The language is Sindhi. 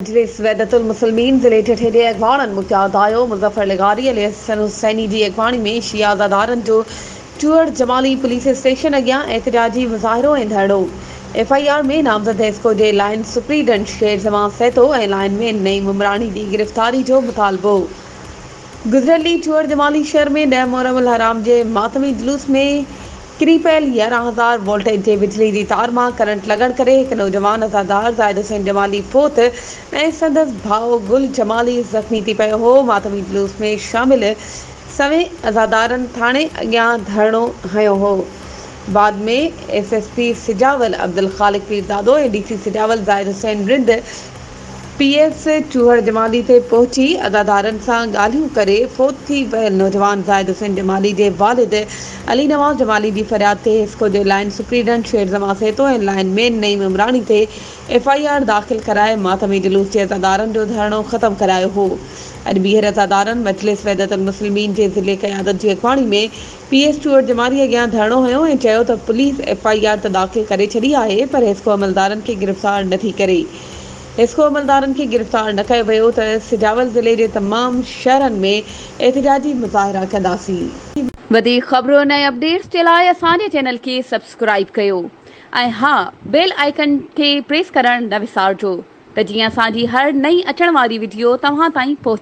مجلس وحدت المسلمين ضلعي ٺٽي جي اڳواڻن مختيار دايو، مظفر لغاري، علي حسن حسيني جي اڳواڻي ۾ شيعه عزادارن جو چوهڙ جمالي پوليس اسٽيشن اڳيان احتجاجي مظاهرو ۽ ڌرڻو، ايف I R ۾ نامزد حيسڪو جي line superintendent Sher Zaman Sahito ۽ lineman Naeem Umrani جي گرفتاري جو مطالبو. گذريل ڏينهن چوهڙ جمالي شهر ۾ ڏهه محرم الحرام جي ماتمي جلوس ۾ ڪري پيل 11,000 وولٽيج جي بجلي جي تار مان ڪرنٽ لڳڻ ڪري هڪ نوجوان عزادار زاهد حسين جمالي فوت ۽ سندس ڀاء گل جمالي زخمي ٿي پيو هو، ماتمي جلوس ۾ شامل سوين عزادارن ٿاڻي اڳيان ڌرڻو هنيو هو. بعد ۾ S S P Sujawal Abdul Khaliq Pirzado ۽ D C Sujawal Zahid Hussain Rind P S Chohar Jamali تي پهچي عزادارن سان ڳالهيون ڪري فوت ٿي ويل نوجوان زاهد حسين جمالي جي والد علي نواز جمالي جي فرياد تي حيسڪو جي line superintendent Sher Zaman Sahito ۽ lineman Naeem Umrani تي ايف I R داخل ڪرائي ماتمي جلوس جي عزادارن جو ڌرڻو ختم ڪرايو هو. اڄ ٻيهر عزادارن مجلس وحدت المسلمين جي ضلعي قيادت جي اڳواڻي ۾ پي ايس چوهڙ جمالي اڳيان ڌرڻو هنيو ۽ چيو ته پوليس ايف I R ته داخل ڪري ڇڏي آهي پر حيسڪو عملدارن کي گرفتار نه ٿي ڪري. حيسڪو عملدارن کي گرفتار نه ڪيو ويو ته سجاول ضلعي جي تمام شهرن ۾ احتجاجي مظاهرا ڪنداسين. وڌيڪ خبرن ۽ اپڊيٽس جي لاء اسان جي چينل کي سبسڪرائيب ڪيو ۽ ها بيل آئيڪن کي پريس ڪرڻ نه وسارجو ته جيئن اسان جي هر نئين اچڻ واري وڊيو توهان تائين پهچي.